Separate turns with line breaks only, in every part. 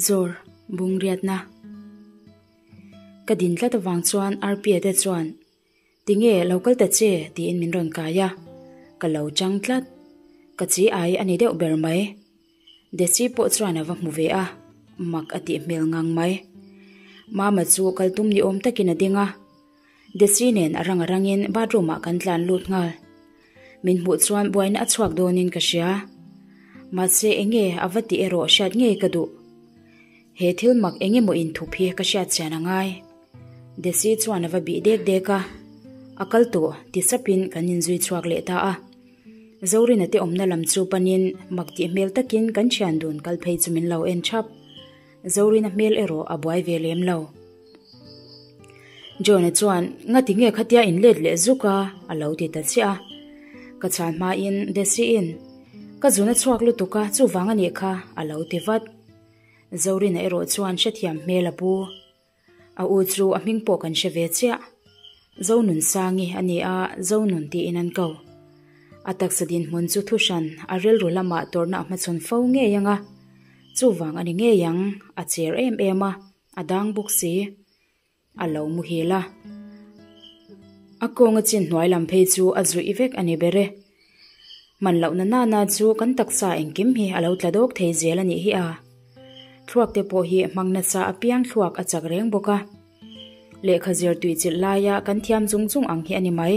Chhichawr, Bungriatna. Ka din tlat avang chuan Arpia te chuan, Tinge lo kal ta che? tiin min rawn kai a, ka lo chang tlat. Ka chi ai a ni deuh ber mai. Desi pawh chuan a va hmu ve a, mak a tih hmel ngang mai. Mama chu kal tum ni awm takin a ding a, Desi nen a rang a rangin bathroom ah kan tlan lut nghal. Min hmuh chuan buaina a chhuak dawnin ka hria. Mahse enge a va tih erawh hriat ngei ka duh. He thil mak eng emaw inthup hi ka hriat chian a ngai. Desi chuan a va bih dek dek a, a kal tawh ti sapin kan inzui chhuak leh ta a. Zorina te awmna lam chu panin mak tih hmel takin kan thian dun kal phei chu min lo en thap. Zorina hmel erawh a buai ve lem lo. John-a chuan, Ngati nge khatia in let leh zuk a? a lo ti ta chiah a. Ka chhan hmain Desi-in, Ka zun a chhuak lutuk a, chuvang a nih kha, a lo ti vat. Zorina erawh chuan hrethiam hmel a pu. A u chu a hming pawh kan hre ve chiah. Zonunsangi a ni a, Zonun tiin an ko. A taksa dinhmun chu thuhran a rilru lamah tawrhna a hmachhawn fo ngei ang a, chuvang a ni ngei ang, a cher em em a, a dang bawk si. A lo muhil a. A kawnga chin hnuai lam phei chu a zuih vek a ni ber e. Hman lohna nana chu kan taksa engkim hi a lo tla dawk thei zel a nih hi a. Thluak te pawh hi hmang nasa apiang thluak a chak reng bawk a. Lehkha zir tui chilh laia kan thiam chung chung ang hi a ni mai.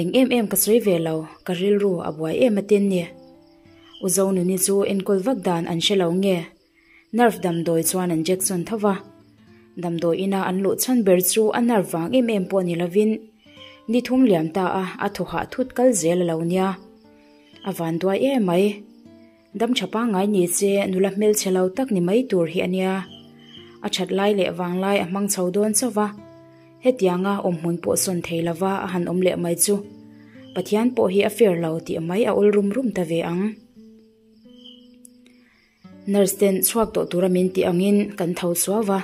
Eng em em ka sawi ve lo, ka rilru a buai em atin ni. U Zonuni chu enkawl vak dan an hre lo nge? Nerve damdawi chuan an Jackson tho va. Damdawi ina an luh chhan ber chu a nerve vang em em pawh ni lovin ni thum liam ta a, a thaw hah thut kal zel a lo nia. A van duai em mai. Dam tha pangngai ni che nula hmelchhe lo tak ni mai tur hi a nia. A that lai leh vang lai a hmang chho dawn chauh va. Hetianga awmhmun pawh sawn thei lova a han awm leh mai chu Pathian pawh hi a fair lo tih mai a awl rum rum ta ve ang. Nurse ten chhuak tawh tura min tih angin kan tho suau va.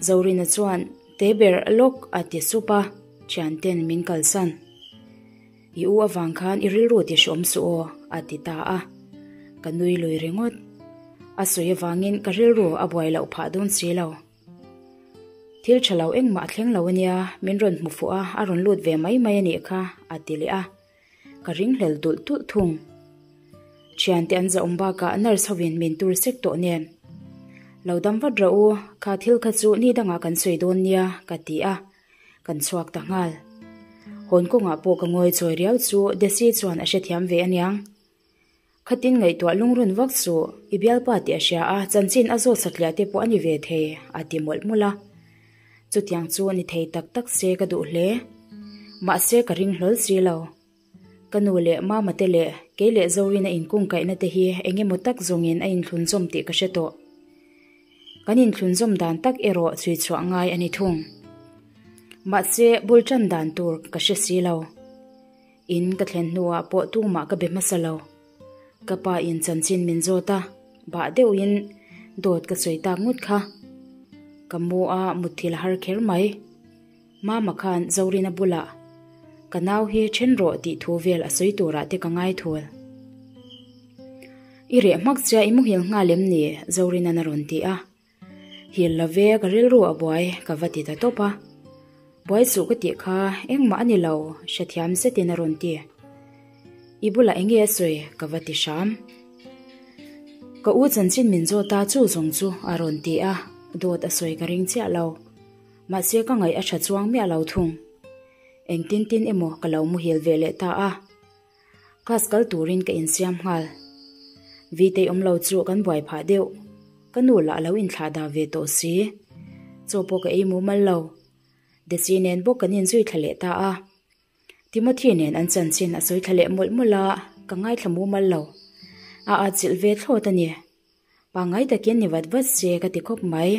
Zorina chuan te ber lawk a ti sup a, thian ten min kalsan. I u avang khan i rilru ti hreawm suh aw a ti ta a. Ka nui lui ringawt. A sawi avangin ka rilru a buai loh phah dawn si lo. Thil tha lo engmah a thleng lo ania, min rawn hmu fuh a, a rawn lut ve mai mai a nih kha a ti leh a. Ka ringhlel tulh tulh thung. Thiante an zahawm bakah nurse hovin min tur sek tawh nen. Lo dam vat rawh u, kha thil kha chu ni dangah kan sawi dawn nia ka ti a, kan chhuak ta nghal. Hawn kawngah pawh ka ngawi chawi riau chu Desi chuan a hrethiam ve aniang. Khatin ngaihtuah lungrun vak suh, i bialpa tih a hria a, chanchin a zawt satliah te pawh a ni ve thei, a ti mawlh mawlh a. Chutiang chu ni thei tak tak se ka duh hle. Mahse ka ring hlawl si lo. Ka nu leh mama te leh kei leh Zorina inkungkaihna te hi eng emaw tak zawngin a inthlunzawm tih ka hre tawh. Kan inthlunzawm dan tak erawh chhui chhuah ngai a ni thung. Mahse bul tan dan tur ka hre si lo. In ka thlen hnuah pawh tumah ka be hmasa lo. Ka pa in chanchin min zawt a, bah deuhin dawt ka sawi tak ngawt kha. Ka mu a mutthil a har kher mai. Mama khan Zorina bulah ka nau hi then rawh tih thu vel a sawi turah te ka ngai thul. I reh hmak chia i muhil nghal em ni? Zorina'n a rawn ti a. Hil lo ve ka rilru a buai ka va ti ta tawp a. Buai suh ka tih kha engmah a ni lo hrethiam zetin a rawn ti. I bulah enge a sawi ka va ti hram. Ka u chanchin min zawt a chu zawng chu a rawn ti a, dawt a sawi ka ring chiah lo. Mahse ka ngaih a tha chuang miah lo thung. Engtin tin emaw ka lo muhil ve leh ta a. Class kal turin ka insiam nghal. Vitei awm lo chu kan buai phah deuh. Ka nu lah a lo inthlah dah ve tawh si. Chaw pawh ka ei mumal lo. Desi nen bawk kan inzui thla leh ta a. Timothy nen an chanchin a sawi thla leh mawlh mawlh a, ka ngaithla mumal lo. A atchilh ve thlawt a ni. Pangngai takin ni vat vat se ka ti khawp mai.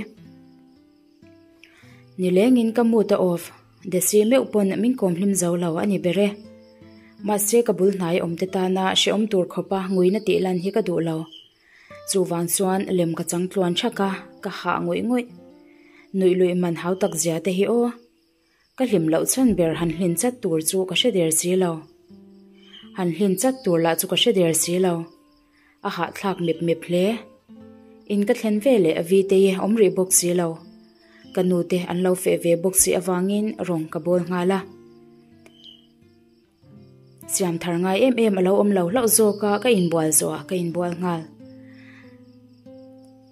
Nilengin ka mood a off, Desi meuh pawn min kawm hlim zo lo a ni ber e. Mahse ka bul hnai awm te tana hrehawm tur khawpa nguina tih lan hi ka duh lo. Chuvang chuan lem ka chang tluan thak a, ka hah ngawih ngawih. Nuih luih man hau tak zia te hi aw. Ka hlim loh chhan ber han hlin chat tur chu ka hre der si lo. Han hlin chat tur lah chu ka hre der si lo. A hahthlak mep mep hle. In ka thlen veleh Vtei awm rih bawk si lo. Ka nu te an lo feh ve bawk si avangin rawng ka bawl nghal a. Siam thar ngai em em a lo awm lo hlauh zawk a, ka inbual zawh ah ka inbual nghal.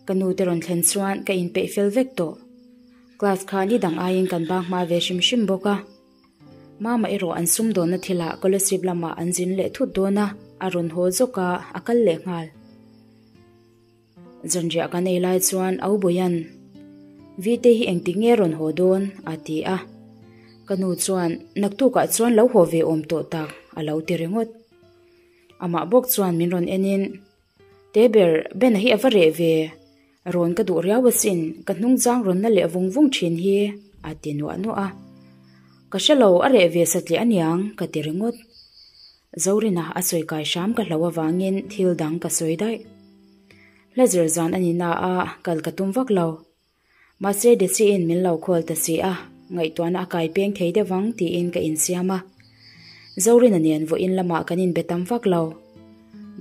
Ka nu te rawn thlen chuan ka inpeih fel vek tawh. Class kha ni dang aiin kan bang hma ve hrim hrim bawk a. Mama erawh an sumdawnna thilah Kolasib lamah an zin leh thut dawn a, a rawn haw zawk a, a kal leh nghal. Zanriah kan ei lai chuan Au Bawian, Vite hi engtik nge rawn haw dawn? a ti a. Ka nu chuan, Naktukah chuan lo haw ve awm tawh tak, a lo ti ringawt. Amah bawk chuan min rawn enin, Te ber, Bena hi a va reh ve, rawn ka duh riau asin, ka hnungzang rawn na leh vung vung thin hi, a ti nuah nuah a. Ka hre lo, a reh ve satliah aniang, ka ti ringawt. Zorina a sawi kai hram ka hlo avangin thil dang ka sawi daih. Hla zir zan a ni na a, kal ka tum vak lo. Mahse Desi-in min lo call ta si a, ngaihtuahna a kai peng thei deuh vang tiin ka insiam a. Zorina nen vawiin lamah kan inbe tam vak lo.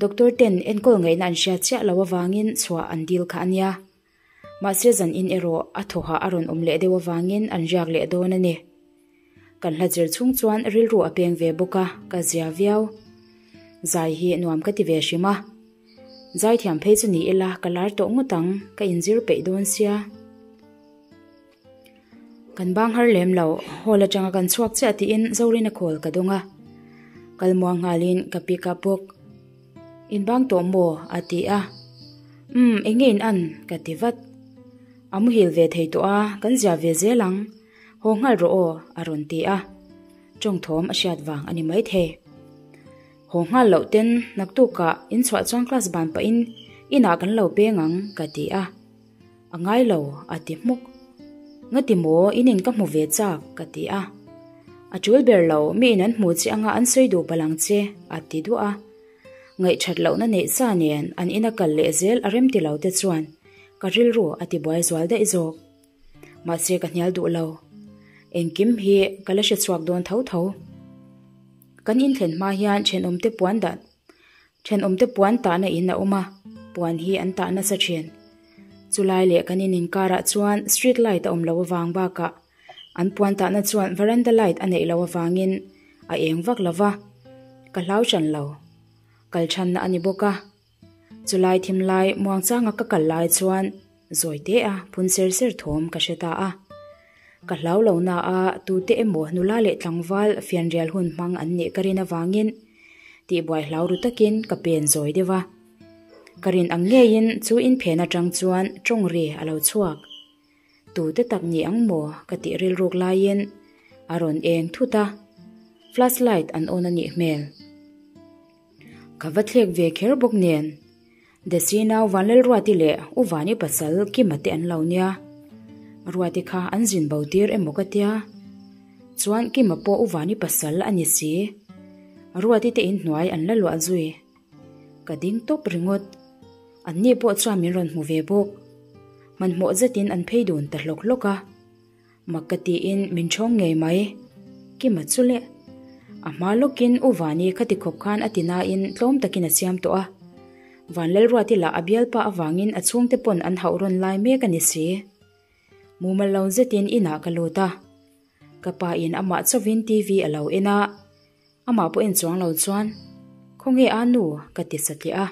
Doctor ten enkawl ngaihna an hriat chiah lo avangin chhuah an dil kha a nia. Mahse zan in erawh a thawhah a rawn awm leh deuh avangin an riak leh dawn a ni. Kan hla zir chhung chuan rilru a peng ve bawk a, ka zia viau. Zai hi nuam ka ti ve hrim a. Zai thiam phei chu ni ila ka lar tawh ngawt ang, ka inzir peih dawn sia. Kan bang har lem lo, hall atanga kan chhuak chiah tiin Zorina call ka dawng a. Kal muang nghalin ka pick up bawk. In bang tawh maw? a ti a. Umm, eng nge in an? ka ti vat. A muhil ve thei tawh a, kan zia ve zel ang. Haw nghal rawh aw, a rawn ti a. Tawngthawm a hriat vang a ni maithei. Haw nghal loh ten naktukah in chhuah chuan class ban pahin inah kan lo peng ang, ka ti a. A ngai lo, a ti hmuk. Ngati maw, in in ka hmu ve chak, ka ti a. A tul ber lo, mi in an hmu che anga an sawi duh palh ang che, a ti duah a. Ngaihthat lohna neih sa nen an ina kal leh zel a rem ti lo te chuan ka rilru a ti buai zual daih zawk. Mahse ka hnial duh lo. Engkim hi ka la hre chhuak dawn tho tho. Kan inthlen hma hian thenawmte puan dah thenawmte puan tahna in a awm a, puan hi an tah nasa thin. Chulai leh kan in inkarah chuan street light a awm loh avang bakah an puan tahna chuan veranda light a neih loh avangin a eng vak lo va, ka hlau hran lo. Kal thanna a ni bawk a. Chulai thim lai muangchanga ka kal lai chuan zawi te a phun ser ser thawm ka hre ta a. Ka hlau lo na a tute emaw nula leh tlangval fianrial hun hmang an nih ka rin avangin tihbuai hlau ru takin ka pen zawi deuh a. Ka rin ang ngeiin chu inphen atang chuan tawng ri a lo chhuak. Tute tak ni ang maw ka tih rilruk laiin a rawn eng thut a, flashlight an on a nih hmel. Ka va thlek ve kher bawk nen, Desi nau Vanlalruati leh U Vani pasal Kima te an lo nia. Ruati kha an zin bo tir emaw ka tia. Chuan Kima pawh U Vani pasal a ni si. Ruati te inhnuai an la luah zui. Ka ding tawp ringawt. Anni pawh chuan min rawn hmu ve bawk. Hmanhmawh zetin an phei dun ta hlawk hlawk a. Mak ka tiin min ṭhawng ngei mai. Kima chu le. A hma lawkin U Vani khati khawp khan a ti nain tlawm takin a siam tawh a. Vanlalruati lah a bialpa avangin a chhungte pawn an hauh rawn lai mek a ni si. Mumal lo zetin inah ka lut a. Ka pa in amah chauhin TV a lo en a. Amah pawh en chuang lo chuan, Khawnge a nu? ka ti satliah a.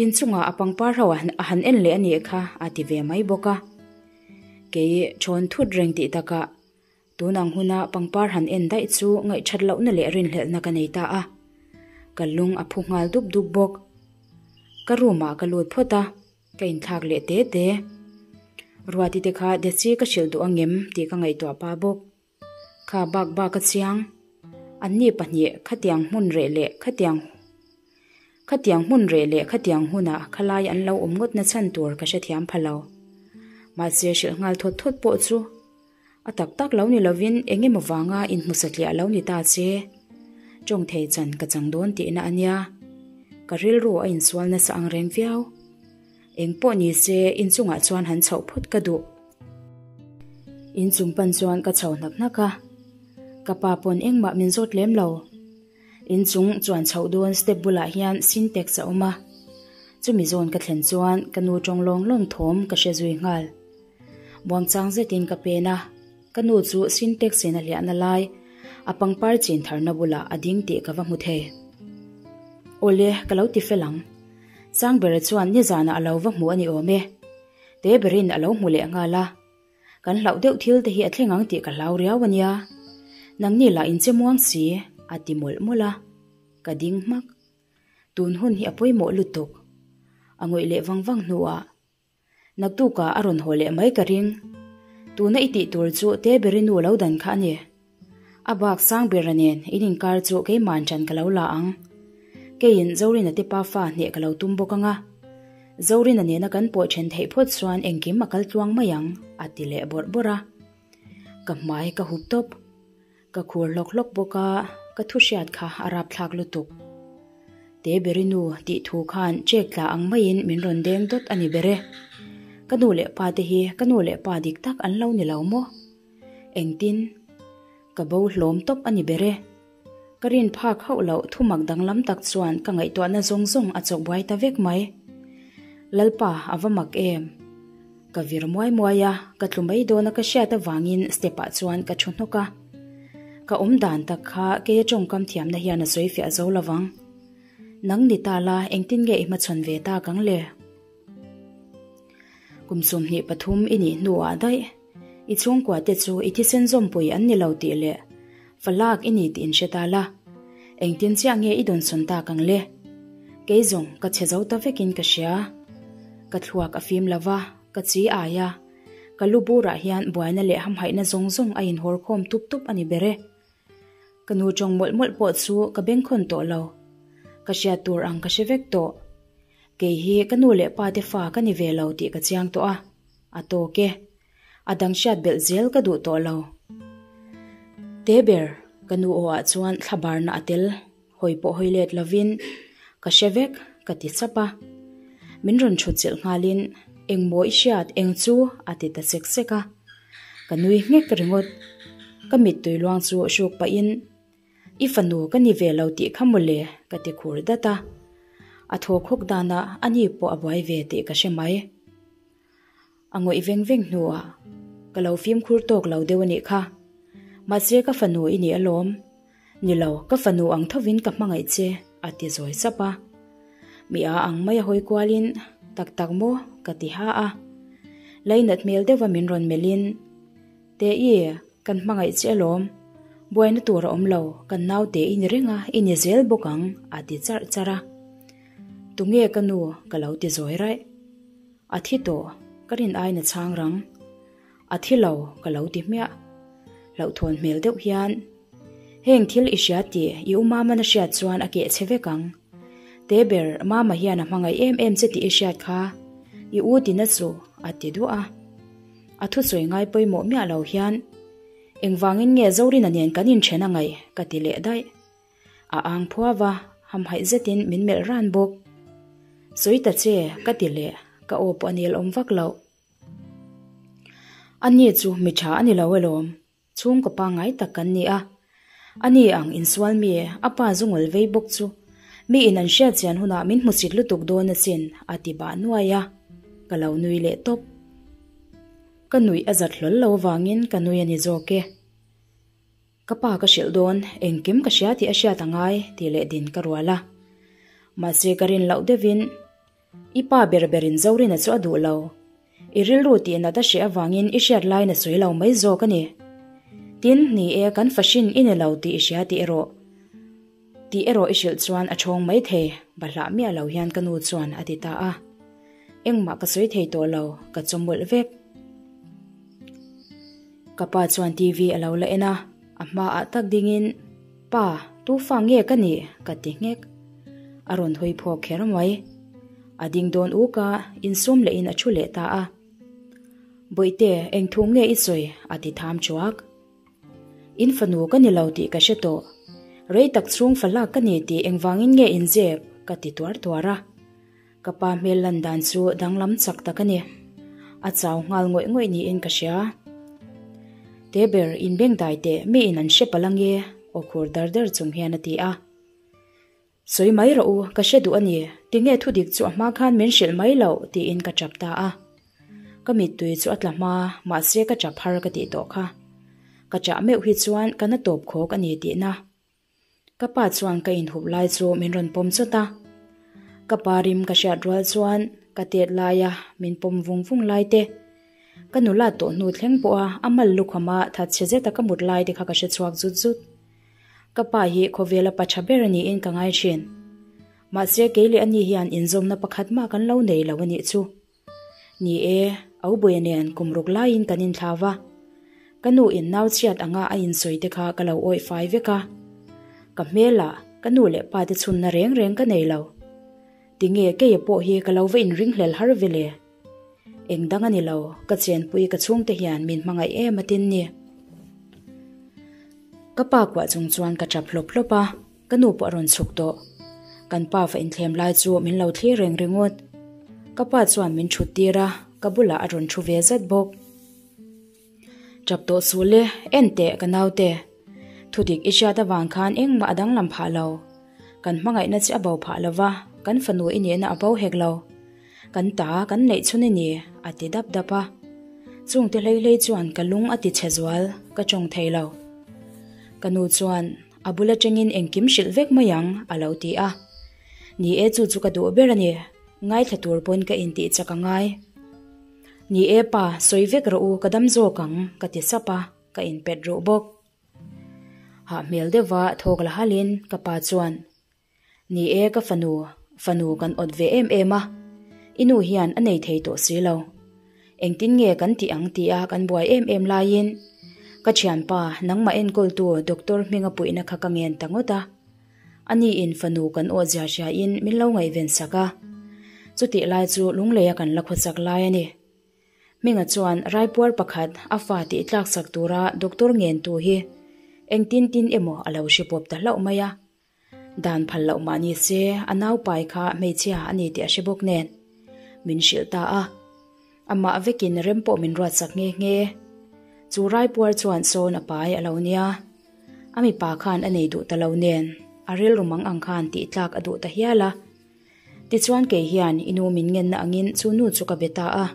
Inchungah a pangpar ho a han en leh a nih kha a ti ve mai bawk a. Kei thawn thut reng tih takah tun ang huna pangpar han en daih chu ngaihthat lohna leh rinhlelhna ka nei ta a. Ka lung a phu nghal dup dup bawk. Ka room ah ka lut phawt a, ka inthlak leh te te. Ruati te kha Desi ka hrilh duh angem tih ka ngaihtuah pah bawk. Kha bak bak a chiang. Anni pahnih khatiang hmun reh leh khatiang khatiang hmun reh leh khatiang hunah khalai an lo awm ngawt na chhan tur ka hrethiam pha lo. Mahse hrilh nghal thawt thawt pawh chu a tak tak lo ni lovin eng emaw vanga inhmu satliah lo ni ta che. Tawng thei chan ka chang dawn tihna a nia. Ka rilru a insual nasa ang reng viau. Eng pawh ni se inchungah chuan han chhoh phawt ka duh. Inchung pan chuan ka chho hnak hnak a, ka pa pawn engmah min zawt lem lo. Inchung chuan chhoh dawn step bulah hian sintex a awm a. Chumi zawn ka thlen chuan ka nu tawng lawng lawng thawm ka hre zui nghal. Buangchang zetin ka pen a, ka nu chu Sintex in a hliahna lai a pangpar chin tharna bulah a ding tih ka va hmu thei. Awle, ka lo ti fel ang. Sangbera chuan nizanah a lo va hmu a ni awm e. Te berin a lo hmu leh nghal a. Kan hlauh deuh thil te hi a thleng ang tih ka hlau riau a nia. Nangni lah in che muang si, a ti mawlh mawlh a. Ka ding hmak. Tun hun hi a pawimawh lutuk. A ngawih leh vang vang hnuah naktukah a rawn haw leh mai ka ring. Tuna i tih tur chu te beri nu lo dan kha a ni. A bak sang bera nen in inkar chu keiman ṭan ka lo la ang. Keiin Zorina te pa fa hneh ka lo tum bawk ang a. Zorina nena kan pawh ṭhen theih phawt chuan engkim a kal tluang mai ang, a ti leh bawrh bawrh a. Ka hmai ka hup tawp. Ka khur hlawk hlawk bawk a, ka thu hriat kha a rapthlak lutuk. Te beri nu tih thu khan chek tla ang maiin min rawn deng dawt a ni ber e. Ka nu leh pa te hi ka nu leh pa dik tak an lo ni lo maw? Engtin? Ka bo hlawm tawp a ni ber e. Ka rin phak hauh loh thumak danglam tak chuan ka ngaihtuahna zawng zawng a chawk buai ta vek mai. Lalpa a va mak em? Ka vir muai muai a, ka tlu mai dawn a ka hriat avangin step ah chuan ka thu hnawk a. Ka awm dan tak kha keia tawngkam thiamna hian a sawi fiah zo lovang. Nang ni ta la engtin nge i hmachhawn ve tak ang le? Kum 23 i nih hnuah daih i chhungkua te chu i thisen zawmpui an ni lo tih leh falak i ni tih in hre ta la. Engtin chiah nge i dawnsawn tak ang le? Kei zawng ka chhe zo ta vekin ka hria. Ka thluak a fim lo va, ka chi ai a. Ka lu burah hian buaina leh hamhaihna zawng zawng a inhawr khawm tup tup a ni ber e. Ka nu tawng mawlh mawlh pawh chu ka bengkhawn tawh lo. Ka hriat tur ang ka hre vek tawh. Kei hi ka nu leh pa te fa ka ni ve lo tih ka chiang tawh a, a tawk e. A dang hriat belh zel ka duh tawh lo. Te ber, ka nu aw ah chuan thlabarna a tel, hawi pawh hawi let lovin ka hre vek ka ti chap a. Min rawn thut chilh nghalin eng maw i hriat eng chu a ti ta sek sek a. Ka nui nghek ringawt. Ka mittui luang chu hruk pahin I fanu ka ni ve lo tih kha mawle ka ti khur dat a. A thaw khawk danah ani pawh a buai ve tih ka hre mai. A ngawih veng veng hnuah ka lo fimkhur tawk lo deuh a nih kha. Mahse ka fanu i ni alawm. Ni lo, ka fanu ang thovin ka hmangaih che a ti zawi sap a. Mi a ang mai a hawi kualin tak tak maw ka ti ha a. Lainat hmel deuha min rawn melhin Te-i, kan hmangaih che alawm. Buaina tur a awm lo, kan naute i ni reng a, i ni zel bawk ang, a ti charh charh a. Tunge ka nu? ka lo ti zawi raih. A thi tawh, ka rin aiin a chhang rang. A thi lo, ka lo ti hmiah. Hlauhthawn hmel deuh hian, Heng thil i hria tih i u Mama'n a hriat chuan a keh che vek ang. Te ber, Mama hian a hmangaih em em che tih i hriat kha, i u tina chu, a ti duah a. A thusawi ngai pawimawh miah lo hian, Engvangin nge Zorina nen kan inthen a ngaih? ka ti leh daih. A ang phuau a, hamhaih zetin min melh ran bawk. Sawi ta che, ka ti leh, ka aw pawh a nel awm vak loh. Ani chu mi tha a ni lo alawm, chhungkaw pangngai tak kan ni a. Ani ang insual mi, a pa zu ngawl vei bawk chu mi in an hriat chian hunah min hmusit lutuk dawn asin, a ti bah nuai a, ka lo nui leh tawp. Ka nuih a zat hlawl lo avangin ka nui a ni zawk e. Ka pa ka hrilh dawn, engkim ka hria tih a hriat a ngai tih leh din ka rual a. Mahse ka rin loh deuhin i pa ber berin Zorina chu a duh lo. I rilru tih nat a hreh avangin i hriat laiin a sawi lo mai zawk a ni. Tin, ni e, kan fahrin i ni lo tih i hria tih erawh tih erawh i hrilh chuan a thawng mai thei, bahlah miah lo hian ka nu chuan a ti ta a. Engmah ka sawi thei tawh lo, ka chawmawlh vek. Ka pa chuan TV a lo la en a, a hmaah tak dingin, Pa, tu fa nge ka nih? ka ti nghek. A rawn hawi phawk kher mai. A ding dawn uk a, insum lehin a thu leh ta a. Bawihte, eng thu nge i sawi? a ti tham thuak. In fanu ka ni lo tih ka hre tawh. Rei tak chhung falak ka ni tih engvangin nge inzep? ka ti tuar tuar a. Ka pa hmel lan dan chu danglam chak tak a ni. A chau nghal ngawih ngawih niin ka hria. Te ber, inbeng dai teh, mi in an hre palh ange, aw khur dar dar chung hian a ti a. Sawi mai rawh u, ka hre duh a ni, tinge thudik chu a hma khan min hrilh mai loh tiin ka tap ta a. Ka mittui chu a tla hma, mahse ka tap har ka tih tawh kha. Ka chah meuh hi chuan ka na tawp khawk a ni tihna. Ka pa chuan ka inhup lai chu min rawn pawm chawt a. Ka pa rim ka hriat rual chuan ka tet laia min pawm vung vung lai te, ka nula tawh hnu thleng pawha a mal lukhama thatchhe zeta ka mut lai te kha ka hre chhuak zut zut. Ka pa hi khawvela pa tha ber a niin ka ngai thin. Mahse kei leh ani hian inzawmna pakhat mah kan lo nei lo a nih chu. Ni e, Aubuia nen kum ruk laiin kan inthlau va. Ka nu in nau chhiat anga a insawi te kha ka lo awih fai vek a. Ka hmelah ka nu leh pa te chhunna reng reng ka nei lo. Tinge keia pawh hi ka lo va inringhlel har ve le. Eng dang a ni lo, ka chenpui ka chhungte hian min hmangaih em atin ni. Ka pa kuah chung chuan ka tap hlawp hlawp a. Ka nu pawh a rawn chhuk tawh. Kan pa va inthlem lai chu min lo thlir reng ringawt. Ka pa chuan min thut tir a, ka bulah a rawn thu ve zat bawk. Tap tawh suh le, en teh ka naute. Thudik i hriat avang khan engmah a danglam phah lo. Kan hmangaihna che a bo phah lo va, kan fanu i nihna a bo hek lo. Kan ta kan neih chhun i ni, a ti dap dap a. Chungte hlei hlei chuan ka lung a ti chhe zual, ka tawng thei lo. Ka nu chuan A bul atangin engkim hrilh vek mai ang, a lo ti a. Ni e, chu chu ka duh ber a ni. Ngaithla tur pawn ka intih chak a ngai. Ni e pa, sawi vek rawh u, ka dam zawk ang, ka ti sap a, ka inpet ruh bawk. Hah hmel deuhva thawk la halin ka pa chuan, Ni e ka fanu, fanu kan awt ve em em a, i nu hian a nei thei tawh si lo. Engtin nge kan tih ang tia kan buai em em laiin ka thianpa nangmah enkawltu doctor hminga puihna kha ka ngen ta ngawt a. Ani in fanu kan awh zia hriain min lo ngaihven sak a. Chutih lai chu Lungleia kan la khawchak lai a ni. Hminga chuan raipuar pakhat a fa tih tlak sak tura doctor ngentu hi engtin tin emaw a lo hre pawp ta hlauh mai a. Dan phal loh mah ni se, a naupai kha hmeichhia a ni tih a hre bawk nen. Min hrilh ta a. Amah vekin rem pawh min ruatsak nghe nghe. Chu raipuar chuan sawn a pai a lo nia. A mipa khan a nei duh ta lo nen, a rilru mang ang khan tih tlak a duh ta hial a. Tichuan kei hian i nu min ngenna angin chu nu chu ka be ta a.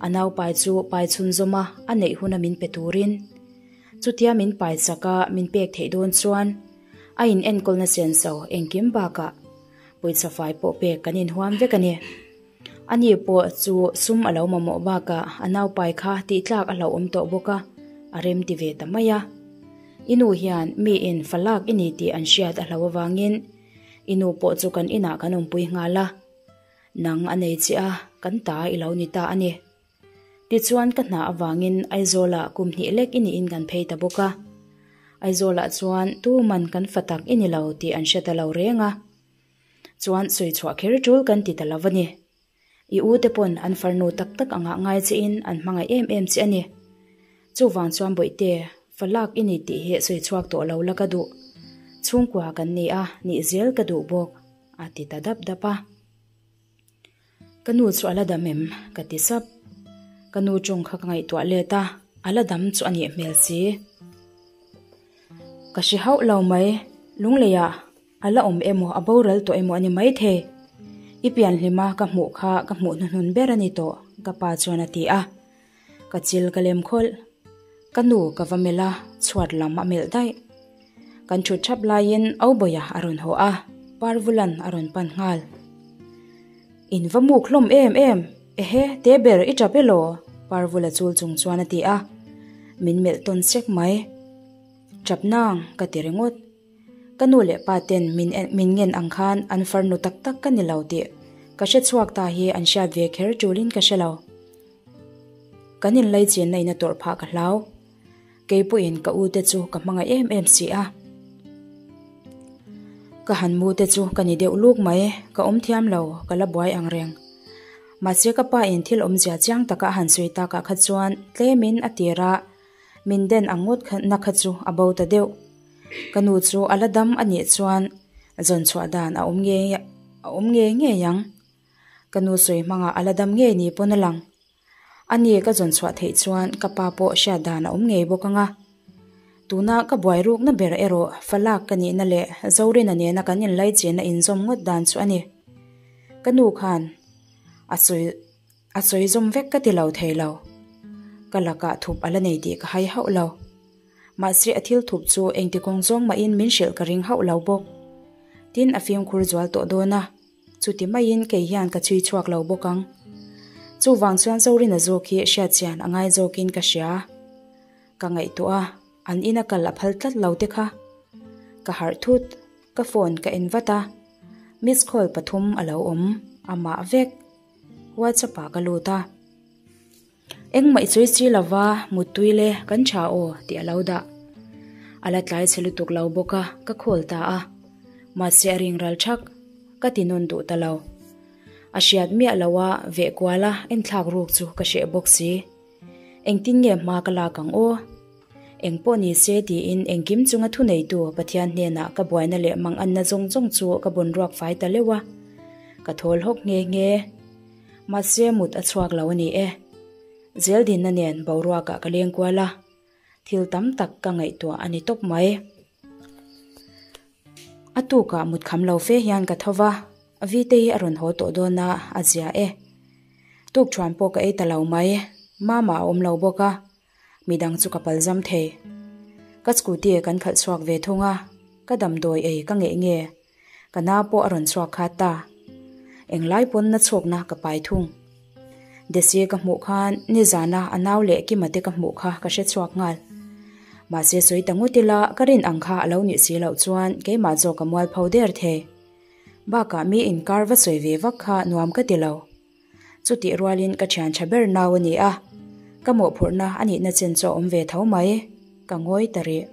A naupai chu pai chhunzawm a, a neih huna min pe turin. Chutia min pai chak a, min pek theih dawn chuan a in enkawlna senso engkim bakah pawisa fai pawh pek kan inhuam vek a ni. Ani pawh chu sum a lo mamawh bakah a naupai kha tihtlak a hlauhawm tawh bawk a, a rem ti ve ta mai a. I nu hian mi in fa lak i ni tih an hriat a hlauh avangin i nu pawh chu kan inah kan awmpui nghal a, nang a nei che a, kan ta i lo ni ta a ni. Tichuan ka hna avangin Aizawlah kum hnih lek i niin kan phei ta bawk a. Aizawlah chuan tuman kan fa tak i ni lo tih an hre ta lo reng a. Chuan sawi chhuah kher tul kan ti ta lo a ni. I u te pawn an farnu tak tak angah ngai chein an hmangaih em em che a ni. Chuvang chuan Bawihte, fa lak i ni tih hi sawi chhuak tawh lo la ka duh. Chhungkua kan ni a, nih zel ka duh bawk, a ti ta dap dap a. Ka nu chu a la dam em? Ka ti sap. Ka nu tawng kha ka ngaihtuah let a, a la dam chu a nih hmel si. Ka hre hauh lo mai, Lungleiah a la awm emaw a boral tawh emaw a ni maithei. I pianhlima ka hmuh kha ka hmuh hnuhnun ber a ni tawh, ka pa chuan a ti a. Ka chil ka lem khawlh. Ka nu ka va melh a, chhuat lam a melh daih. Kan thut thap laiin Aubawia a rawn haw a, Parvulan a rawn pan nghal. In va muk hlawm em em, ehe te ber i tap elaw? Parvula chul chung chuan a ti a, min melh tawn sek mai. Tap nang ka ti ringawt. Ka nu leh pa ten min min ngen ang khan an farnu tak tak ka ni lo tih ka hre chhuak ta hi an hriat ve kher tulin ka hre lo. Kan inlaichinna in a tawrh phah ka hlau. Kei pawhin ka u te chu ka hmangaih em em si a. Ka han mu te chu ka ni deuh luk mai, ka awm thiam lo, ka la buai ang reng. Mahse ka pa in thil awmzia chiang taka a han sawi takah kha chuan tlemin a tir a, min den ang ngawt na kha chu a bo ta deuh. Ka nu chu a la dam a nih chuan zawn chhuah dan a awm ngei a awm ngei ngei ang. Ka nu sawi hmangah a la dam ngei ni pawn a lang. A ni ka zawn chhuah theih chuan ka pa pawh hriat dan a awm ngei bawk ang a. Tuna ka buai rukna ber erawh falak ka nihna leh Zorina nena kan inlaichenna inzawm ngawt dan chu a ni. Ka nu khan a sawi a sawi zawm vek ka ti lo thei lo. Ka lakah thup a la nei tih ka hai hauh lo. Mahse a thil thup chu engti kawng zawng mahin min hrilh ka ring hauh lo bawk. Tin a fimkhur zual tawh dawn a. Chuti maiin kei hian ka chhui chhuak lo bawk ang. Chuvang chuan Zorina zawk hi hriatchian a ngai zawkin ka hria. Ka ngaihtuah a, an ina kal a phal tlat lo te kha. Ka harh thut, ka phone ka en vat a, miss call pathum a lo awm, amah vek. WhatsApp ah ka lut a. Engmah i sawi si lova, muttui le, kan tha aw tih a lo dah. A la tlai chhe lutuk lo bawk a, ka call ta a. Mahse a ring ral thak, ka ti nawn duh ta lo. A hriat miah lo a, veh kual a, enthlak ruk chu ka hreh bawk si. Engtin nge hma ka lak ang aw? Eng pawh ni se tiin engkim chunga thuneitu Pathian hnenah ka buaina leh manganna zawng zawng chu ka bunruak fai ta leuh a. Ka thawl hawk nghe nghe. Mahse mut a chhuak lo a ni e. Zeldinna nen boruakah ka leng kual a, thil tam tak ka ngaihtuah a ni tawp mai. A tukah mut kham lo fe hian ka tho va, Vite hi a rawn haw tawh dawn a, a zia e. Tukthuan pawh ka ei ta lo mai, Mama a awm lo bawk a, midang chu ka palzam thei. Ka scooty kan khalh chhuak ve thung a, ka damdawi ei ka ngeih nge, ka nau pawh a rawn chhuak khat ta. Englai pawn na chhawkna ka pai thung. Desi ka hmuh khan nizana a nau leh Kima te ka hmuh kha ka hre chhuak nghal. Mahse sawi ta ngawt ila ka rin ang kha a lo nih si loh chuan keimah zawk ka mualpho der thei. Bakah mi inkar va sawi ve vak kha nuam ka ti lo. Chutih rualin ka thian tha ber nau a ni a, ka mawhphurhna a nihna chen chu a awm ve tho mai, ka ngawi ta rih.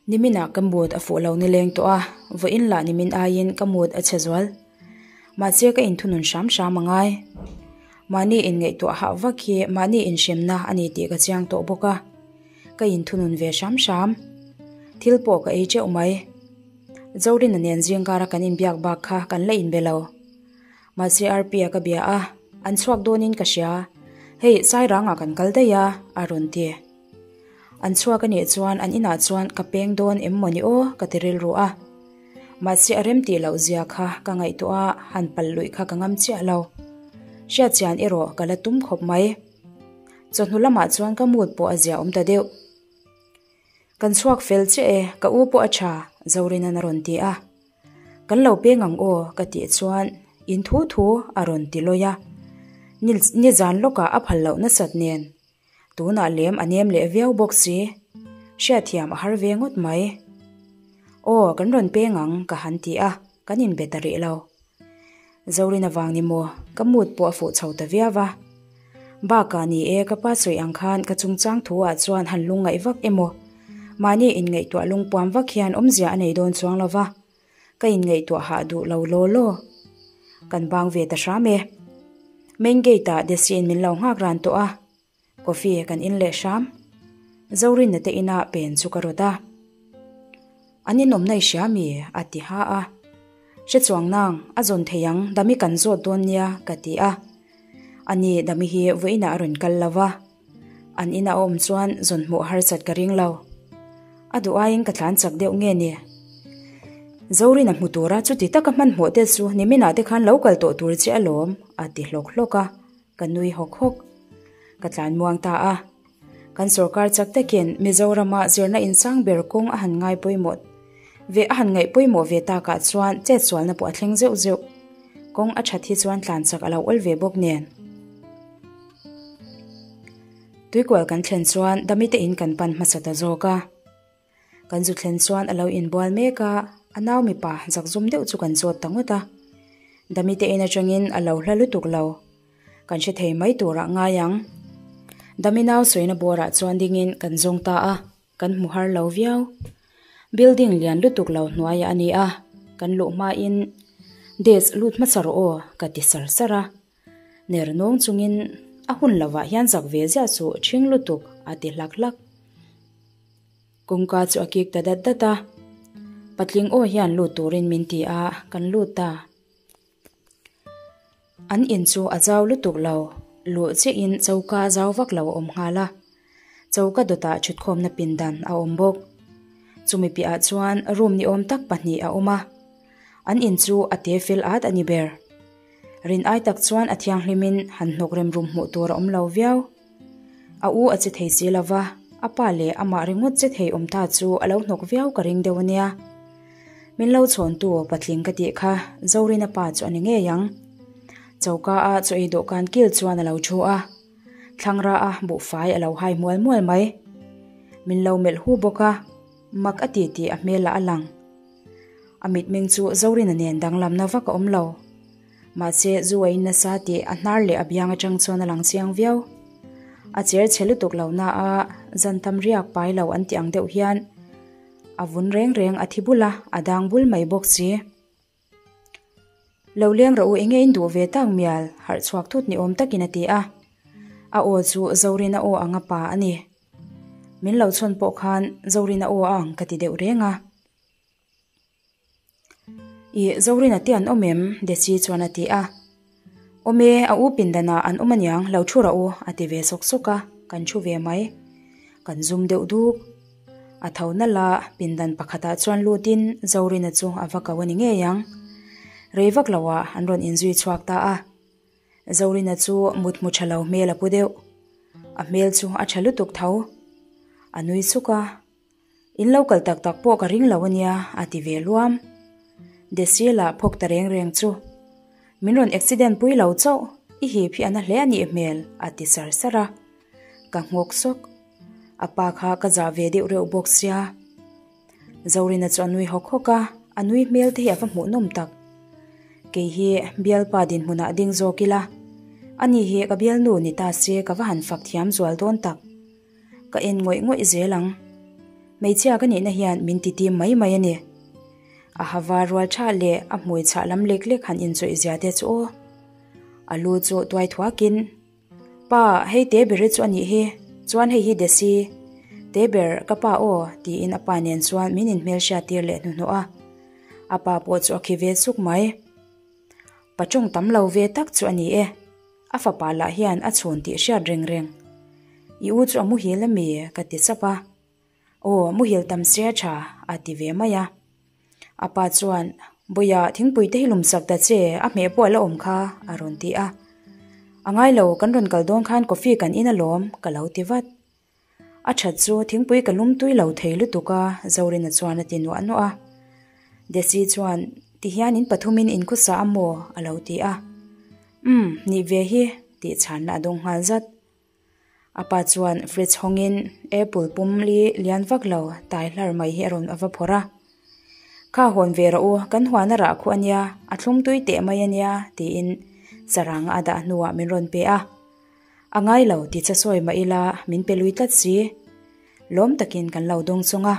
Niminah ka mood a fuh lo nileng tawh a, vawiin lah nimin aiin ka mood a chhe zual. Mahse ka inthunun hram hram a ngai. Mahni inngaihtuah hah vak hi mahni inhremna a ni tih ka chiang tawh bawk a, ka inthunun ve hram hram. Thil pawh ka ei teuh mai. Zorina nen zingkara kan inbiak bak kha kan la inbe lo. Mahse Arpia ka bia a, an chhuak dawnin ka hria. Hei Sairangah kan kal daih a, a rawn ti. An chhuak a nih chuan an inah chuan ka peng dawn em mawni aw ka ti rilru a. Mahse a rem tih loh zia kha ka ngaihtuah a, han pal luih kha ka ngam chiah lo. Hriatchian erawh ka la tum khawp mai. Chawhnu lamah chuan ka mood pawh a zia awm ta deuh. Kan chhuak fel chiah e, ka u pawh a tha, Zorina'n a rawn ti a. Kan lo peng ang aw ka tih chuan in thu thu a rawn ti lawi a. Nizan lawkah a phal loh nasat nen. Tunah lem a nem leh viau bawk si. Hriatthiam a har ve ngawt mai. Aw, kan rawn peng ang ka han ti a, kan inbe ta rih lo. Zorin avang ni maw, ka mood pawh a fuh chho ta viau va. Bakah ni e, ka pa sawi ang khan ka chungchang thu ah chuan han lungngaih vak emaw, mahni inngaihtuah lungpuam vak hian awmzia a nei dawn chuang lo va. Ka inngaihtuah hah duh lo law law. Kan bang ve ta hram e. Main gate ah Desi'n min lo nghak ran tawh a, coffee kan in leh hram. Zorinna te inah pen chu ka rawt a. An inawmna i hria mi? a ti ha a. Hre chuang nang, a zawn thei ang, Dami kan zawt dawn nia ka ti a. Ani Dami hi vawiinah a rawn kal lo va. An ina a awm chuan zawn hmuh harsat ka ring lo. A duh aiin ka tlan chak deuh nge ni? Zorina hmu tura chuti taka hmanhmawh te chu niminah te khan lo kal tawh tur che alawm, a ti hlawk hlawk a, ka nui hawk hawk. Ka tlan muang ta a. Kan sorkar chak takin Mizorama zirna insang ber kawng a han ngai pawimawh ve a han ngaih pawimawh ve takah chuan chetsualna pawh a thleng zeuh zeuh. Kawng a that hi chuan tlan chak a lo awl ve bawk nen. Tuikual kan thlen chuan Damite in kan pan hmasa ta zawk a. Kan zu thlen chuan a lo inbual mek a, a nau mipa zakzum deuh chu kan zawt ta ngawt a. Damite in atangin a lo hla lutuk lo. Kan hre thei mai turah ngai ang. Dami nau sawina bawrah chuan dingin kan zawng ta a. Kan hmu har lo viau. Building lian lutuk lo hnuaiah a ni a, kan luh hmain Desk lut hmasa rawh aw ka ti sar sar a. Ner nawng chungin a hun lovah hian zak ve ziah chu ṭhing lutuk a ti hlak hlak. Kawngka chu a kik ta dat dat a, patling aw hian lut turin min ti a, kan lut ta. An in chu a zau lutuk lo, luh chiahin choka zau vak lo a awm nghal a. Choka dawtah thutkhawmna pindan a awm bawk. Chumi piahah chuan room ni awm tak pahnih a awm a. An in chu a te fel at a ni ber. Rin ai tak chuan a thianghlimin han hnawk rem rum hmuh tur a awm lo viau. A u a che thei si lo va, a pa leh amah ringawt che thei awm ta chu a lo hnawk viau ka ring deuh a nia. Min lo chhawntu patling ka tih kha Zorina pa chu a ni ngei ang. Choka a chaw ei dawhkan kil chuan a lo thu a, thlangra a buhfai a lo hai mual mual mai. Min lo melh hu bawk a, mak a ti tih a hmelah a lang. A mitmeng chu Zorina nen danglamna vak a awm lo. Mahse, zu a in nasa tih a hnar leh a biang atang chuan a lang chiang viau. A cher chhe lutuk lo na a, zan tam riak pai lo an tih ang deuh hian a vun reng reng a thi bul a, a dang bul mai bawk si. Lo leng rawh u enge in duh ve tak mial, harh chhuak thut ni awm takin a ti a. A aw chu Zorina aw anga pa a ni. Min lo chhawn pawh khan Zorina aw a ang ka ti deuh reng a. Ih, Zorina te an awm em? Desi chuan a ti a. Awm e, a u pindanah an awm aniang, lo thu rawh u, a ti ve sawk sawk a, kan thu ve mai. Kan zum deuh duk. A tho nalh a, pindan pakhatah chuan lutin Zorina chu a va ko a ni ngei ang. Rei vak loah an rawn inzui chhuak ta a. Zorina chu mut hmu tha lo hmel a pu deuh. A hmel chu a tha lutuk tho. A nui suk a. In lo kal tak tak pawh ka ring lo ania, a ti ve luam. Desiela phawk ta reng reng chu, Min rawn accident pui lo chauh, i hip hi a na hle a nih hmel, a ti sar sar a. Ka nghawk sawk. A pa kha ka zah ve deuh reuh bawk sia. Zorina chu a nui hawk hawk a, a nui hmel te hi a va hmuhnawm tak. Kei hi bialpa dinhmunah ding zawk ila, ani hi ka bialnu ni ta se ka va han fak thiam zual dawn tak. Ka en ngawih ngawih zel ang. Hmeichhia ka nihna hian min ti tim mai mai a ni. A ha var rual tha leh a hmui chhah lam lek lek han inchawih zia te chu aw. A lu chu tuai thuakin, Pa, hei te ber hi chu a nih hi, chuan hei hi Desi. Te ber, ka pa aw, tiin a pa nen chuan min inhmelhriat tir leh hnuhnawh a. A pa pawh chu a khi ve suk mai. Pa tawng tam lo ve tak chu a ni e. A fapa lah hian a chhun tih hriat reng reng. I u chu a muhil a mi? ka ti chap a. Aw, muhil tam sia tha, a ti ve mai a. A pa chuan, Bawia, thingpui te hi lum sak ta che, a hmeh pawh a la awm kha, a rawn ti a. A ngai lo, kan rawn kal dawn khan coffee kan in alawm, ka lo ti vat. A that chu thingpui ka lum tui lo thei lutuk a, Zorina chuan a ti nuah nuah a. Desi chuan, Tihian in pathumin in khawsa a maw? a lo ti a. Umm, nih ve hi, tih chhanna a dawng nghal zat. A pa chuan fridge hawngin apple pum li lian vak lo tai hlar mai hi a rawn a va phawrh a. Kha hawn ve rawh u, kan huan a rah khuh a nia, a thlum tui teh mai a nia, tiin saranga a dah hnuah min rawn pe a. A ngai lo ti che sawi mah ila min pe lui tlat si. Lawm takin kan lo dawng chung a.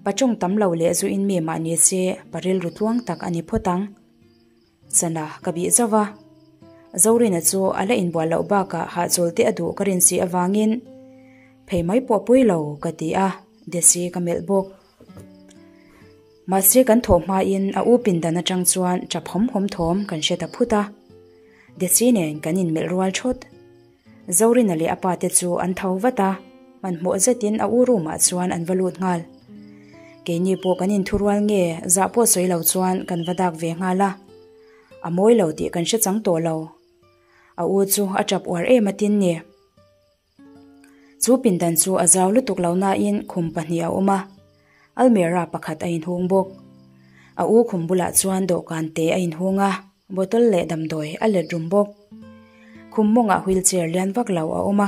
Pa tawng tam lo leh zu in mi mah ni se pa rilru tluang tak a ni phawt ang. Sana ka bih zauh a. Zorina chu a la inbual loh bakah hahchawl te a duh ka rin si avangin phei mai pawh pui lo ka ti a, Desi ka melh bawk. Mahse kan thawh hmain a u pindan atang chuan tap hawm hawm thawm kan hre ta phut a. Desi nen kan inmelh rual thawt. Zorina leh a pa te chu an tho vat a, hmanhmawh zetin a u room ah chuan an va lut nghal. Keini pawh kan inthurual nge zah pawh sawi lo chuan kan va dak ve nghal a. A mawi lo tih kan hre chang tawh lo. A u chu a tap uar em atin ni. Chu pindan chu a zau lutuk lo nain khum pahnih a awm a, almirah pakhat a inhung bawk. A u khum bulah chuan dawhkan te a inhung a, bottle leh damdawi a let rum bawk. Khum mawngah wheelchair lian vak lo a awm a.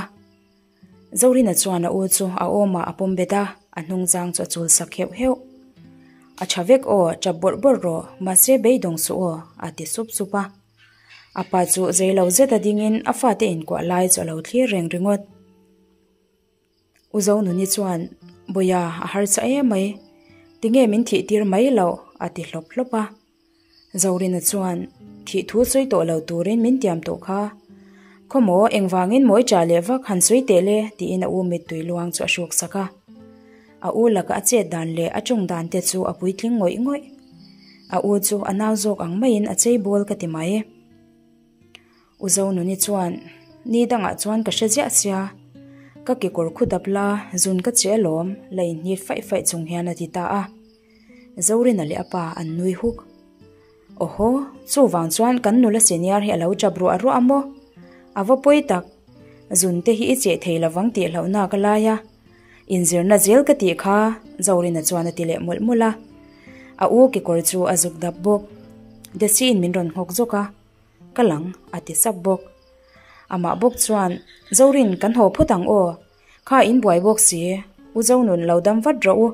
Zorina chuan a u chu a awmah a pawm bet a, a hnungzang chu a chul sak heuh heuh. A tha vek aw, tap bawrh bawrh rawh, mahse beidawng suh aw, a ti sup sup a. A pa chu zei lo zet a dingin a fate inkuah lai chu a lo thlir reng ringawt. U Zonuni chuan, Bawia, a harsa em mai. Tinge min thih tir mai loh? a ti hlawp hlawp a. Zorina chuan, Thih thu sawi tawh lo turin min tiam tawh kha. Khawmaw, engvangin mawi ṭah leh vak han sawi teh le? tiin a u mittui luang chu a hruk sak a. A u laka a chet dan leh a ṭawng dan te chu a puitling ngawih ngawih. A u chu a nau zawk ang maiin a chei bawl ka ti mai. U Zonuni chuan, Ni dangah chuan ka hre ziah sia. Ka kekawr khu dap la, zun ka che alawm, la inhnit faih faih chung hian a ti ta a. Zorina leh a pa an nui huk. Awhaw, chuvang chuan kan nula senior hi a lo chap ruah ruah a maw? A va pawi tak, zun te hi i cheh thei lovang tih hlauhna ka lai a. Inzirna zel ka tih kha, Zorina chuan a ti leh mawlh mawlh a. A u kekawr chu a zuk dap bawk. Desi-in min rawn nghawk zawk a. Ka lang, a ti sap bawk. Amah bawk chuan, Zorin, kan haw phawt ang aw. Kha in buai bawk si, U Zonun lo dam vat rawh u.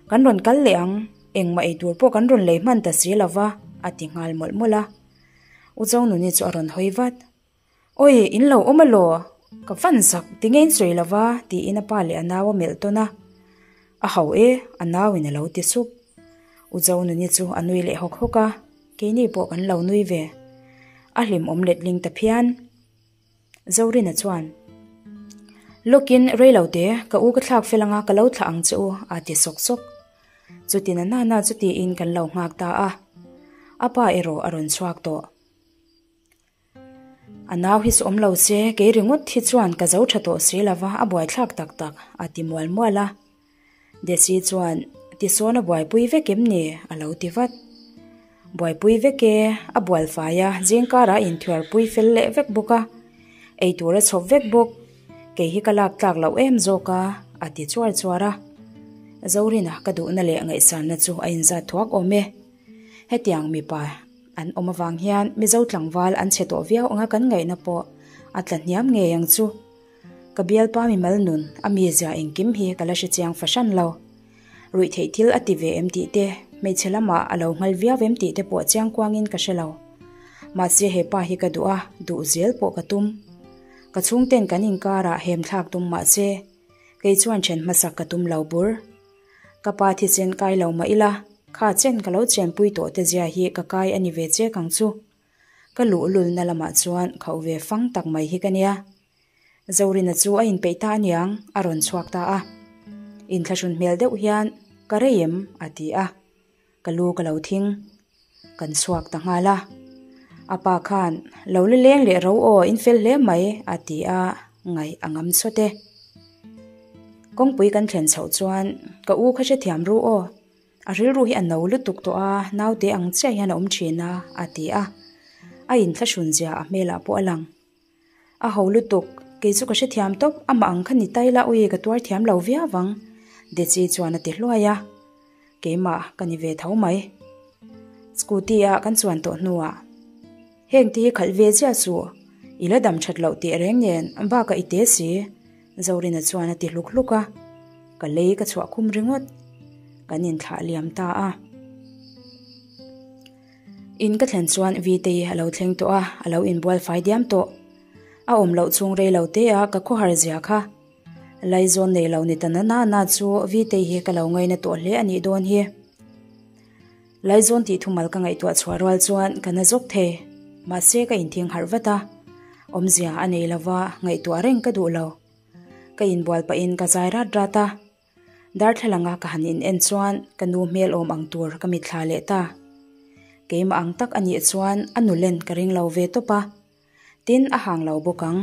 Kan rawn kal leh ang, engmah ei tur pawh kan rawn lei hman ta si lo va, a ti nghal mawlh mawlh a. U Zonuni chu a rawn hawi vat. Awi, in lo awm alaw? Ka van zak, tinge in sawi lo va? tiin a pa leh a nau a melh tawn a. A hau e, a nauin a lo ti sup. U Zonuni chu a nui leh hawk hawk a, keini pawh kan lo nui ve. A hlimawm letling ta phian. Zorina chuan, Lawkin rei lo te, ka u ka thlak fel anga ka lo thlah ang che u, a ti sawk sawk. Chuti na nana chu tiin kan lo nghak ta a. A pa erawh a rawn chhuak tawh. A nau hi chu awm lo se, kei ringawt hi chuan ka zo tha tawh si lova a buaithlak tak tak, a ti mual mual a. Desi chuan, Tisawn a buaipui vek em ni? a lo ti vat. Buaipui vek e, a bual fai a, zingkarah a inthuarpui fel leh vek bawk a, eitur a chhawp vek bawk, kei hi ka lak tlak loh em zawk a, a ti chuar chuar a. Zorina ka duhna leh ngaihsanna chu a inzat thuak awm e. Hetiang mipa an awm avang hian Mizo tlangval an chhe tawh viau anga kan ngaihna pawh a tla hniam ngei ang chu. Ka bialpa mimal nun a mizia engkim hi ka la hrechiang fahran lo. Ruihtheih thil a ti ve em tih te, hmeichhe lamah a lo nghal viau em tih te pawh chiang kuangin ka hre lo. Mahse he pa hi ka duh a, duh zel pawh ka tum. Ka chhungten kan inkarah hem thlak tum mahse kei chuan then hmasak ka tum lo bur. Ka pa thisen kai lo mah ila, kha chen ka lo chenpui tawh te zia hi ka kai a ni ve chek ang chu. Ka luhlulna lamah chuan khauh ve fang tak mai hi ka nia. Zorina chu a inpeih ta aniang, a rawn chhuak ta a. Inthlahrun hmel deuh hian, Ka rei em? a ti a. Ka lu ka lo thing. Kan chhuak ta nghal a. A pa khan, Lo la leng leh ro aw, in fel hle mai, a ti a, ngaih a ngam chawt e. Kawngpui kan thlen chhoh chuan, Ka u kha hrethiam ru aw, a rilru hi a no lutuk tawh a, naute ang chiah hian a awm thin a, a ti a. A inthlahrun zia a hmelah pawh a lang. A ho lutuk, kei chu ka hrethiam tawp, amah ang kha ni tai la ui ka tuar thiam lo viau vang, Deci chuan a ti hluai a. Keimah ka ni ve tho mai. Scooty ah kan chuan tawh hnuah heng te hi khalh ve chiah suh, i la dam that loh teh reng nen bakah i te si, Zorina chuan a ti hluk hluk a, ka lei ka chhuah khum ringawt, kan inthlah liam ta a. In ka thlen chuan Vtei a lo thleng tawh a, a lo inbual fai diam tawh. A awm loh chhung rei lo te a ka khawhar zia kha. Laizawn nei lo ni ta na na na chu Vtei hi ka lo ngaina tawh hle a nih dawn hi. Laizawn tih thumal ka ngaihtuah chhuah rual chuan ka na zawk thei. Mahse ka inthing harh vat a, awmzia a nei lova ngaihtuah reng ka duh lo. Ka inbual pahin ka zai rat rat a. Darthlalanga ka han in en chuan ka nu hmel awm ang tur ka mitthla leh ta. Keimah ang tak a nih chuan a nulen ka ring lo ve tawp a, tin a hang lo bawk ang.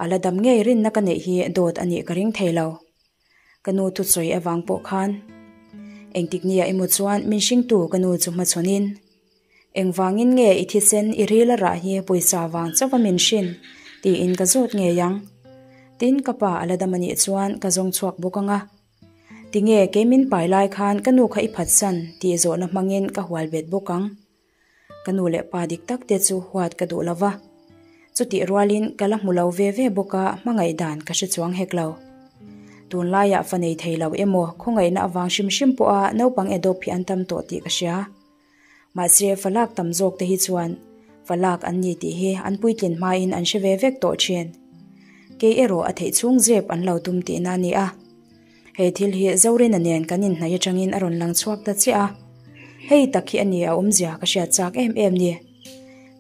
A la dam ngei rinna ka neih hi dawt a nih ka ring thei lo. Ka nu thusawi avang pawh khan engtik nia emaw chuan min hringtu ka nu chu hmachhawnin Engvangin nge i thisen i ril a rah hi pawisa vang chauh a min hrin? tiin ka zawt ngei ang. Tin, ka pa a la dam a nih chuan ka zawng chhuak bawk ang a. Tinge kei min pai lai khan ka nu kha i phatsan tih zawhna hmangin ka hual bet bawk ang. Ka nu leh pa dik tak te chu huat ka duh lo va. Chutih rualin ka la hmu lo ve ve bawk a, hmangaih dan ka hre chuang hek lo. Tunlaiah fa nei thei lo emaw khawngaihna avang hrim hrim pawha naupang adopt hi an tam tawh tih ka hria. Mahse, falak tam zawk te hi chuan falak an ni tih hi an puitlin hmain an hre ve vek tawh thin. Kei erawh a theih chhung zep an lo tum tihna a ni a. He thil hi Zorina nen kan inhnaih atangin a rawn lang chhuak ta chiah a. Hei tak hi a ni a awmzia ka hriat chak em em ni.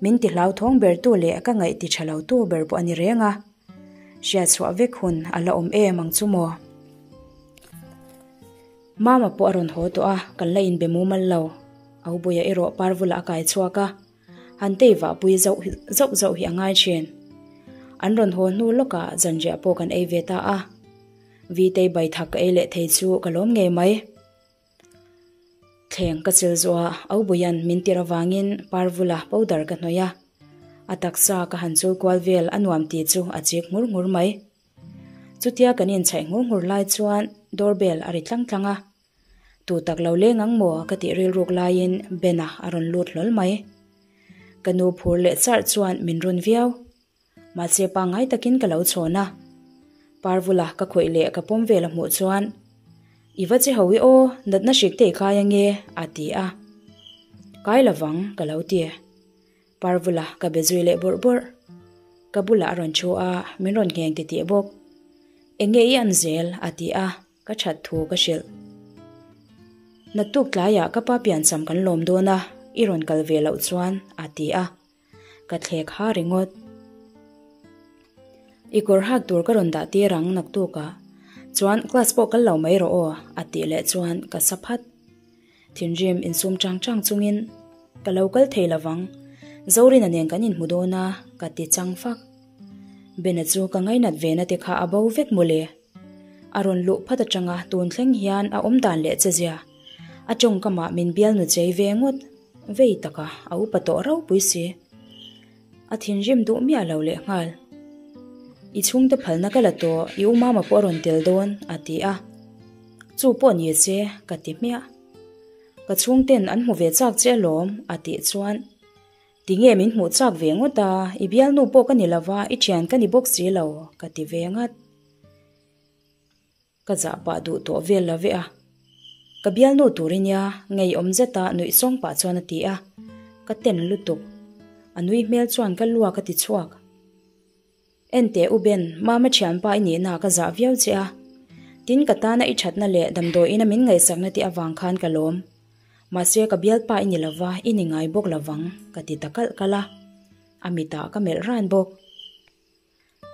Min ti hlauthawng bertu leh ka ngaih ti tha lotu ber pawh a ni reng a. Hriat chhuah vek hun a la awm em ang chu maw? Mama pawh a rawn haw tawh a, kan la inbe mumal lo. Aubuia erawh Parvula a kai chhuak a, han tei vahpui zauh zauh zauh hi a ngai thin. An rawn haw hnu lawkah zanriah pawh kan ei ve ta a. Vitei baithak ka ei leh thei chu ka lawm ngei mai. Thleng ka chil zawh a, Aubuia'n min tirh avangin Parvula powder ka hnawih a. A taksa ka han chul kual vel a nuam tih chu a chik nghur nghur mai. Chutia kan inchhaih nghur nghur lai chuan doorbell a ri tlang tlang a. Tu tak lo leng ang maw ka tih rilruk laiin Ben-a a rawn lut hlawl mai. Ka nu phur leh charh chuan min rawn viau. Mahse pangngai takin ka lo chhawn a. Parvula ka khawih leh ka pawm vel a hmuh chuan, I va che ho i aw, natna hrik te i kai ange, a ti a. Kai lovang, ka lo ti. Parvula ka be zui leh bawrh bawrh. Ka bulah a rawn thu a, min rawn ngheng titih bawk. Enge i an zel? a ti a. Ka that thu ka hrilh. Naktuk tlaiah ka pa piancham kan lawm dawn a, i rawn kal ve loh chuan, a ti a. Ka thlek ha ringawt. I kawr hak tur ka rawn dah tir ang naktukah. Chuan class pawh kal lo mai rawh aw, a tih leh chuan ka sa phat. Thinrim insum chang chang chungin ka lo kal thei lovang, Zorina nen kan inhmu dawn a, ka ti chang fak. Bena chu ka ngainat ve na te kha a bo vek mawle. A rawn luh phat atanga tun thleng hian a awm dan leh che zia. A tawngkamah min bialnu chei ve ngawt, vei taka a upa tawh ropui si. A thinrim duh miah lo leh nghal. I chhungte phalna ka la tawh, i u mama pawh a rawn tel dawn, a ti a. Chu pawh ni che, ka ti hmiah. Ka chhungten an hmu ve chak che alawm, a tih chuan, Tinge min hmuh chak ve ngawt a, i bialnu pawh ka ni lova, i thian ka ni bawk si lo, ka ti ve ngat. Ka zah pah duh tawh vel lo ve a. Ka bialnu tur i nia, ngeiawm zeta nuih sawng pah chuan a ti a. Ka ten lutuk. A nui hmel chuan ka luak a ti chhuak. Enteh U Ben, Mama thianpa i nihna ka zah viau che a. Tin ka tana i thatna leh damdawiin a min ngaihsakna te avang khan ka lawm. Mahse ka bialpa i ni lova, i ni ngai bawk lovang, ka ti ta kalh kalh a. A mitah ka melh ran bawk.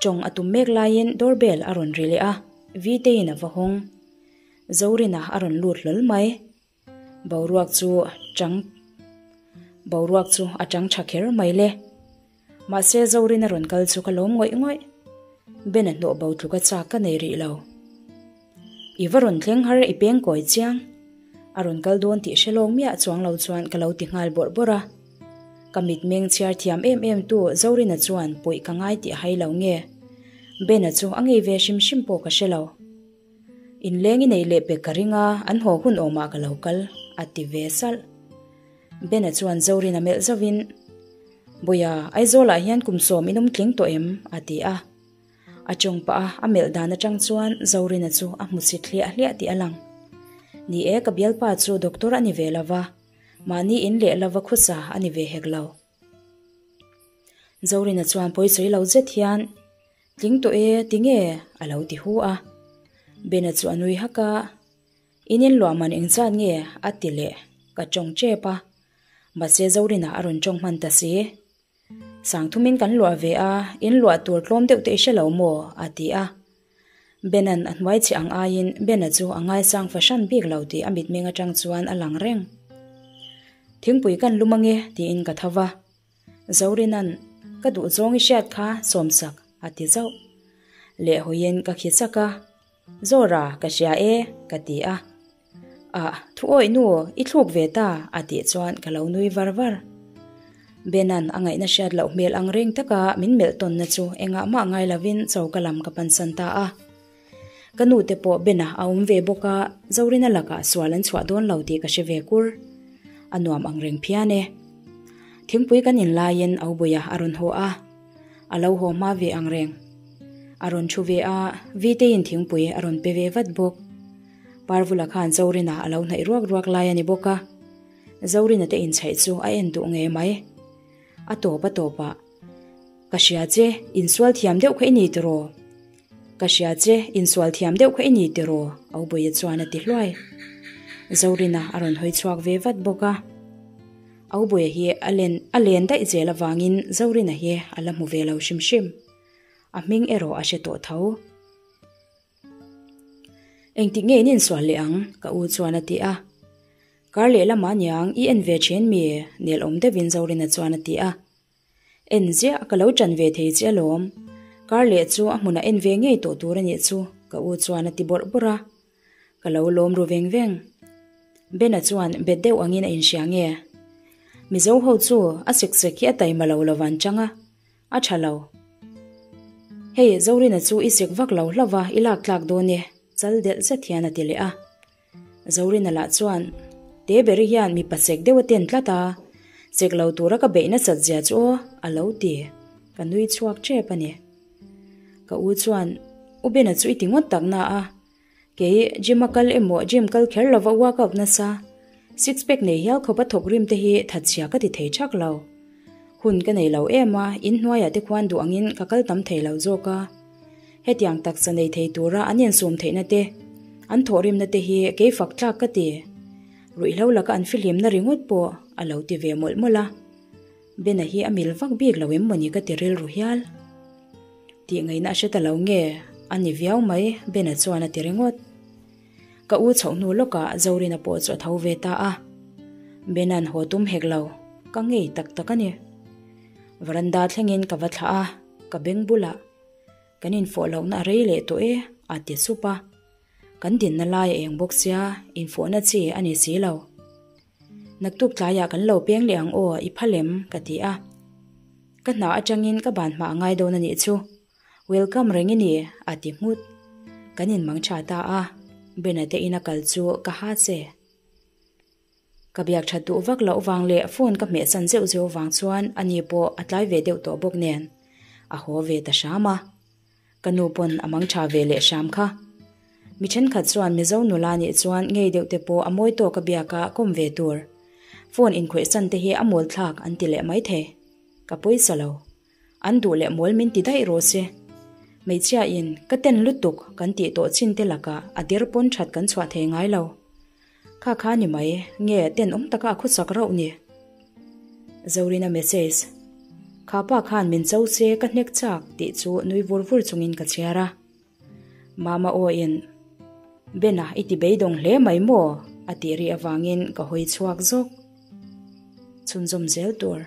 Tawng a tum mek laiin doorbell a rawn ri leh a, Vteiin a va hawng. Zorina a rawn lut hlawl mai. Boruak chu chang Boruak chu a chang tha kher mai le. Mahse Zorina rawn kal chu ka lawm ngawih ngawih. Ben a hnawh bo tluk a chak ka nei rih lo. I va rawn thleng har i peng kawi chiang. A rawn kal dawn tih hre lawk miah chuang lo chuan ka lo ti nghal bawrh bawrh a. Ka mitmeng chhiar thiam em em tu Zorina chuan puih ka ngai tih a hai lo nge. Bena chu a ngei ve hrim hrim pawh ka hre lo. Inleng i nei leh pek ka ring a, an haw hun awmah ka lo kal, a ti ve salh. Bena chuan Zorina melh zauhin, Bawia, Aizawlah hian kum sawm in awm tling tawh em? a ti a. A tawng pah a, a melh dan atang chuan Zorina chu a hmu chit hliah hliah tih a lang. Ni e, ka bialpa chu doctor a ni ve lo va, mahni in leh lova khusa a ni ve hek lo. Zorina chuan pawisawi lo zet hian, Tling tawh e, tinge? a lo ti hu a. Bena chu a nui hak a, In inluah man eng chan nge? a ti leh, ka tawng tep a. Mahse Zorina a rawn tawng hman ta si. Sangthumin kan luah ve a, in luah tur tlawm deuh te i hre lo maw? a ti a. Bena'n a hnuai chhe ang aiin Bena chu a ngaisang fahran bik lo tih a mitmeng atang chuan a lang reng. Thingpui kan lum ange tiin ka tho va. Zorina'n, Ka duh zawng i hriat kha sawmsak a ti zauh. Lehhawiin ka khi chak a, Zora, ka hria e ka ti a. Ah, thu awih nu, i thluk ve ta, a tih chuan ka lo nui var var. Benan a ngaihna hriat loh hmel ang reng taka min melh tawnna chu engah mah ngai lovin choka lam ka pansan ta a. Ka nu te pawh Bena a awm ve bawk a, Zorina lakah sual an chhuah dawn lo tih ka hre ve kur. A nuam ang reng phian e. Thingpui kan in laiin Aubuia a rawn haw a. A lo haw hma ve ang reng. A rawn thu ve a, Vteiin thingpui a rawn pe ve vat bawk. Parvula khan Zorina a lo hnaih ruak ruak lai a ni bawk a, Zorina te inchhaih chu a en duh ngei mai. A tawp a tawp ah, Ka hria che, insual thiam deuh kha i ni tiraw? Ka hria che, insual thiam deuh kha i ni tiraw? Aubuia chuan a ti hluai. Zorina a rawn hawi chhuak ve vat bawk a. Aubuia hi a len a len daih zel avangin Zorina hi a la hmu ve lo hrim hrim. A hming erawh a hre tawh tho. Engtik nge in insual leh ang? Ka u chuan a ti a. Kar lehlamah aniang i en ve thin mi? Nelawm deuhin Zorina chuan a ti a. En ziah ka lo ṭan ve thei che alawm. Kar leh chu a hmunah en ve ngei tawh tur a nih chu, ka u chuan a ti bawrh bawrh a. Ka lo lawm ru veng veng. Bena chuan bet deuh angin a inhria nge? Mizo ho chu a sek sek hi a taima lo lo van chang a, a tha lo. Hei, Zorina chu i sek vak lo hlauh va, i lak tlak dawn e, chal delh zet hian a ti leh a. Zorina lah chuan, Teberi hian mipa sek deuh a ten tlat a, sek lo tura ka beih nasat zia chu aw, a lo ti. Ka nui chhuak tep a ni. Ka u chuan, U Bena chu i ti ngawt tak na a, kei gym a kal emaw gym kal kher lova workout nasa, six pack nei hial khawp a thawk rim te hi thatchhia ka ti thei thak lo. Hun ka nei lo em a, inhnuaiah te khuan duh angin ka kal tam thei lo zawk a. Hetiang taksa nei thei tura an insum theihna te, an thawhrimna te hi kei fak tlak ka ti. Ruihhlo laka an fihlimna ringawt pawh a lo ti ve mawlh mawlh a. Bena hi a mil vak bik lo em mawni ka ti rilru hial. Tih ngaihna a hre ta lo nge a ni viau mai Bena chuan a ti ringawt. Ka u chhoh hnu lawkah Zorina pawh chu a tho ve ta a. Bena'n haw tum hek lo, ka ngei tak tak a ni. Varanda thlengin ka va thlah a, ka beng bulah. Kan infawh lohna a rei leh tawh e, a ti sup a. Kan dinna lai a eng bawk sia, infawhna chi a ni si lo. Naktuk tlaiah kan lo peng leh ang aw, i phal em? ka ti a. Ka hna atangin ka ban hma a ngai dawn a nih chu. Welcome reng i ni, a ti nghut. Kan inmang tha ta a, Bena te ina kal chu ka ha che. Ka biak that duh vak loh vang leh phone ka hmeh san zeuh zeuh vang chuan ani pawh a tlai ve deuh tawh bawk nen a haw ve ta hram a. Ka nu pawn a mang tha ve leh hram kha. Mi thenkhat chuan Mizo nula nih chuan ngei deuh te pawh a mawi tawk a biak a kawm ve tur. Phone inkhawih san te hi a mawl thlak an ti leh mai thei. Ka pawisa lo. An duh leh mawl min ti daih rawh se. Hmeichhia in ka ten lutuk kan tih tawh chin te lakah a der pawn that kan chhuah thei ngai lo. Kha kha ni mai, nge tenawm taka a khawsak rauh ni? Zorina message, Kha pa khan min cho che ka hnek chak tih chu nui vur vur chungin ka chhiar a. Mama aw in, Bena i ti beidawng hle mai maw? a tih rih avangin ka hawi chhuak zawk. Chhunzawm zel tur.